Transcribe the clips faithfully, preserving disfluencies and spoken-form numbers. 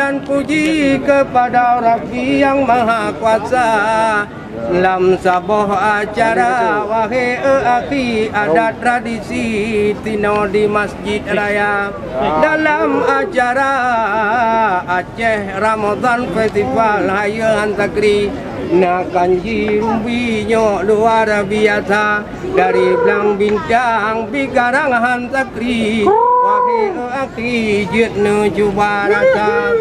Dan puji kepada Rabbi yang Maha Kuasa. Lam saboh acara, wahé akhi, adat tradisi tinoe di Masjid Raya. Dalam acara Aceh Ramadan Festival, hayeue Han Sakri, na kan jirumbi nyoe luar biasa. Dari Blang Bintang, bigarang Han Sakri, wahé akhi, jeuet neucuba rasa.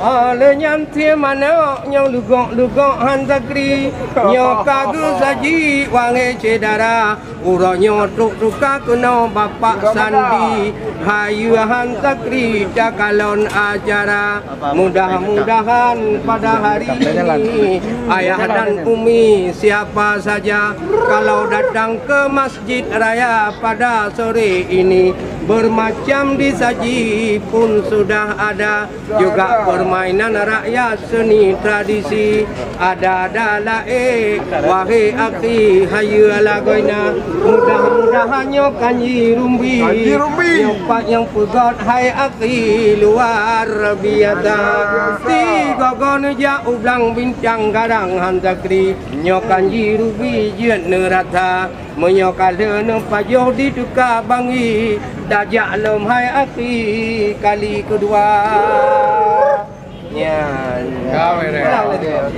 Óh lheueh nyan, sie manok nyang lugok-lugok Han Sakri, nyoe ka geusaji, wahé syedara. Uroe nyoe trok teuka keunoe Bapak Sandi, hayeue Han Sakri takalon acara. Mudah-mudahan pada hari ini, ayah dan umi, siapa saja, kalau datang ke Masjid Raya pada sore ini, bermacam disaji pun sudah ada, juga permainan rakyat, seni tradisi, ada-ada laén, wahé akhi, hayeue lagoina. Mudah-mudahan nyoe kan jirumbi. Kan jirumbi. Nyoe pat nyang peugét, hai akhi, luar biasa. Luar biasa. Sigoe-goe neujak u Blang Bintang garang Han Sakri. Nyoe kan jirumbi jeuet neurasa. Meunyoe ka lheueh neupajoh di teuka bangi, tajak lom hai akhi kali keudua. Nyan. Ya, beres.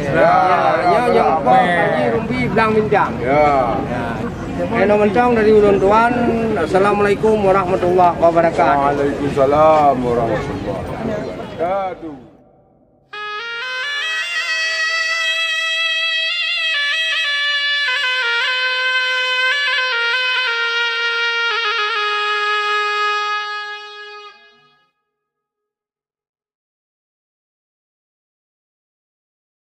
Ya, nyoe nyang po Haji Rumbi Blang Bintang. Ya. Ya. Keunoe mantong dari ulôn tuan. Assalamualaikum warahmatullahi wabarakatuh. Waalaikumsalam warahmatullahi wabarakatuh.